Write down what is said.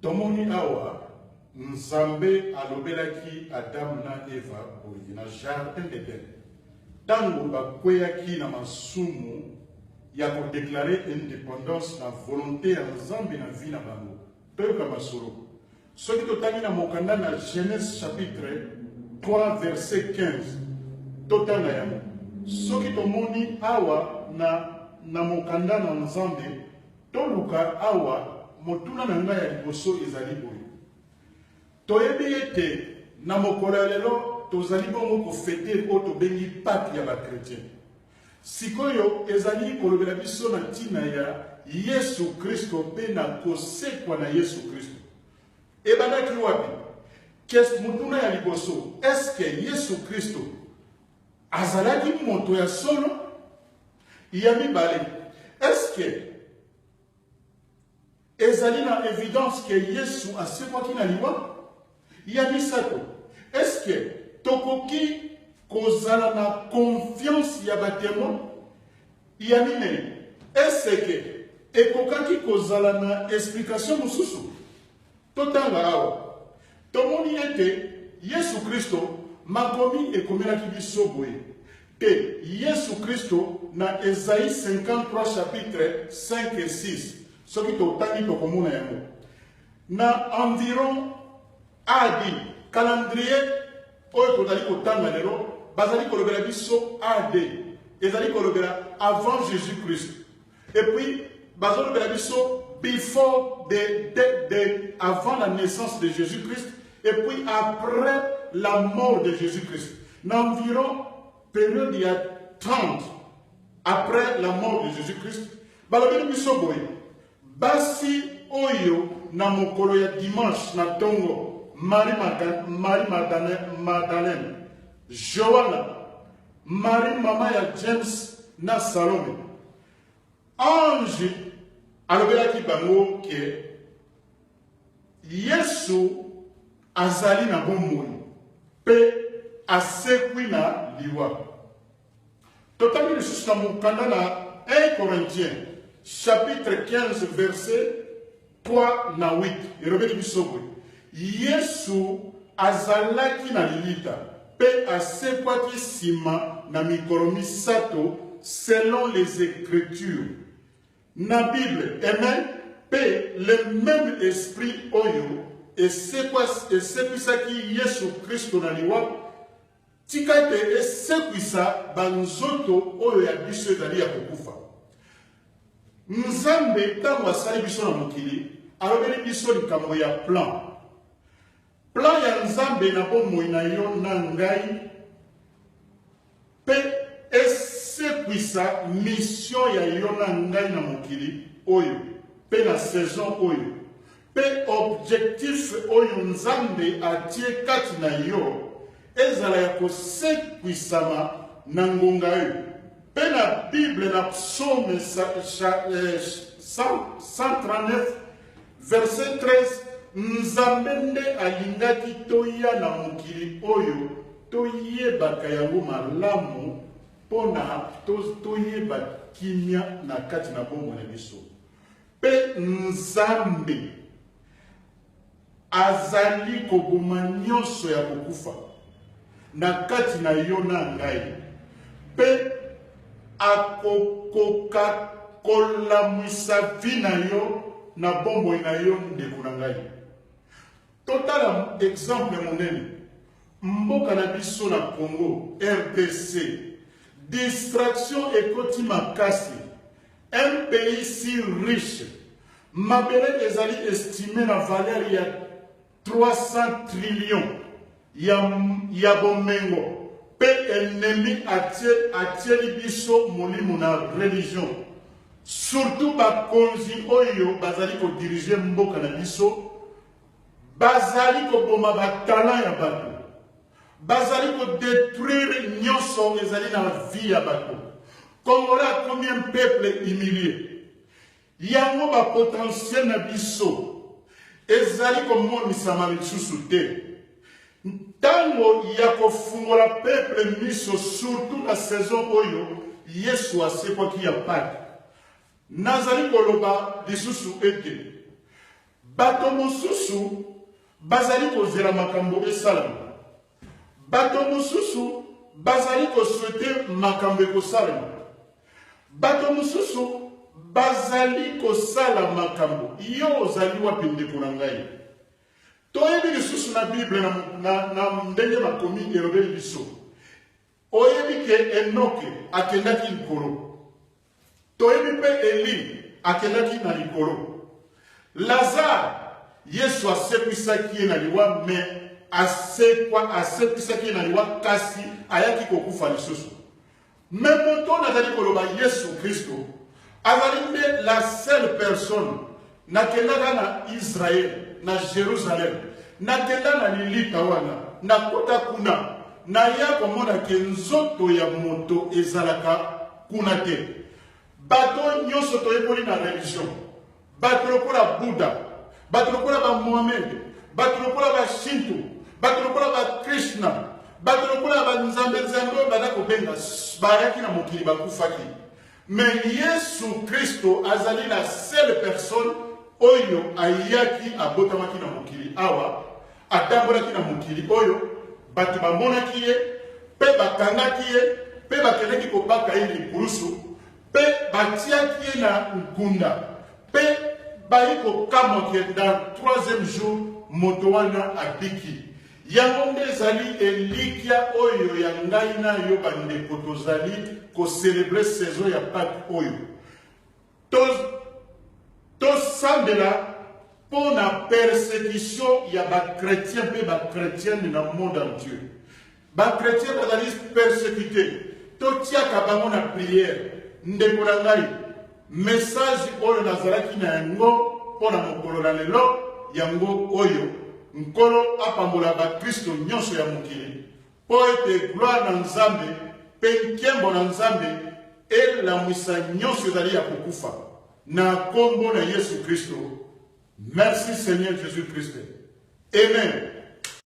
Tomoni awa Nzambe alobelaki Adam na Eva boye na jardin d'Eden tango bakweyaki na masumu ya ko declarer independance na volonte ya Nzambe na vie na bango. Toyoka masolo. Soki totangi na mokanda na Genèse chapitre 3 verset 15, totanga yango. Soki tomoni awa na, na mokanda na Nzambe, toluka awa motuna na ngai ya liboso ezali boye. Toyebi ete na mokolo ya lelo tozali bongo kofete oyo tobengi Pâques ya ba chrétiens. Sikoyo ezali kolobela biso na ntina ya Yesu Kristo mpe na kosekwa na Yesu Kristo. Ebandaki wapi? Kes, motuna ya liboso, eske Yesu Kristo azalaki moto ya solo? Ya mibale, eske Ezali na evidence que Yesu asekwaki na liwa? Ya misato, est-ce que tokoki kozala na confiance ya ba temoins? Ya minei, est-ce que ekokaki kozala na explication mosusu? Totanga awa. Tomoni ete Yesu Kristo, makomi ekomelaki biso boye te Yesu Kristo na Esaïe 53 chapitre 5 et 6. Soki totangi tokomona yango. Na environ AD, calendrier oyo tozali kotanga lelo, bazali kolobela biso AD. Ezali kolobela avant Jésus-Christ. Et puis, bazolobela biso before the, the, the, avant la naissance de Jésus-Christ et puis après la mort de Jésus-Christ. Na environ période ya 30 après la mort de Jésus-Christ, balobeli biso boye basi oyo na mokolo ya dimanche na tongo Marie, Marie Magdalene, Joanna, Marie mama ya James na Salome. Ange alobelaki bango ke Yesu azali na bomoi mpe asekwi na liwa. Totangi lisusu na mokanda na 1 Corinthiens chapitre 15 verset 3 na 8 elobeli biso boye, Yesu azalaki na lilita mpe asekwaki nsima na mikolo misato selon les Ecritures. Na Bible, amen, mpe le meme esprit oyo esekwisaki Yesu Kristo na liwa, tika ete esekwisa banzoto oyo ya biso ezali ya kokufa. Nzambe ntango asali biso na mokili, alobeli biso likambo ya plan. Plan ya Nzambe na bomoi na yo na ngai mpe esekwisa mission ya yo na ngai na mokili oyo mpe na saison oyo mpe objectif oyo Nzambe atie kati na yo ezala ya kosekwisama na ngonga oyo. Mpe na Bible na Psaume 139 verset 13, Nzambe nde alingaki toya na mokili oyo toyebaka yango malamu mpo na toyeba kimia na kati na bomoi na biso. Mpe Nzambe azali koboma nyonso ya kokufa na kati na yo na ngai, mpe akokoka kolamwisa vi na yo na bomoi na yo, ndeko na ngai. Totala exemple monene, mboka na biso na Congo RDC, distraction ekoti makasi. Un pays si riche, mabele ezali estime na valeur ya 300 trillions ya, ya bomengo mpe ennemi atie, atieli biso molimo na religion surtout bakonzi oyo bazali kodirige mboka na biso bazali koboma batalent ya bato Bazali ko detruire nyonso ezali na vie ya bato. Congolais akomi un peuple humilie. Yango ba potentiel na biso ezali komonisama lisusu te. Ntango ya kofungola peuple miso surtout na saison oyo Yesu asekwaki ya Pâques. Nazali koloba lisusu ete. Bato mosusu bazali kozela makambo esalama. Bato mosusu bazali koswete makambo ekosalema. Bato mosusu bazali kosala makambo. Yo ozali wapi ndeko na ngai? Toyebi lisusu na Bible na, na, na ndenge makomi elobeli biso. Oyebi ke Enoke akendaki likolo. Toyebi mpe Eli akendaki na likolo. Lazare, Yesu asekwisaki ye na liwa, me asekwa, asekwisaki ye na liwa, kasi ayaki kokufa lisusu. Me moto oyo nazali koloba, Yesu Kristo, azali nde la seule personne. Nakendaka na Israel, na Jerusalem, nakenda na lilita wana, nakota kuna, naya komona ke nzoto ya moto ezalaka kuna te. Bato nyonso toyekoli na religion, bato lokola Buddha, bato lokola ba Mohamed, bato lokola ba Shinto, bato lokola ba Krishna, bato lokola ba nzambe nzambe oyo baza kobenga bayaki na mokili bakufaki. Mais Yesu Kristo azali la seule personne oyo ayaki abotamaki na mokili awa, atambolaki na mokili oyo, bato bamonaki ye mpe bakangaki ye mpe bakendaki kobaka ye likulusu mpe batiaki ye na nkunda mpe bayi kokamwa ke dans troisième jour moto wana abiki. Yango nde ezali elikya oyo ya ngai na yo bandeko tozali ko celebrer saison ya Paques oyo. Tosambela mpo na persecution ya ba chretiens mpe ba chretiennes na monde entier. Ba chretiens bazali persecuter, totiaka bango na prière. Ndeko na ngai, message oyo nazalaki na yango mpo na mokolo na lelo yango oyo. Nkolo apambola bakristo nyonso ya mokili mpo ete gloire na Nzambe mpe nkembo na Nzambe elamwisa nyonso ezali ya kokufa na nkombo na Yesu Kristo. Merci Seigneur Jésus Christ. Amen.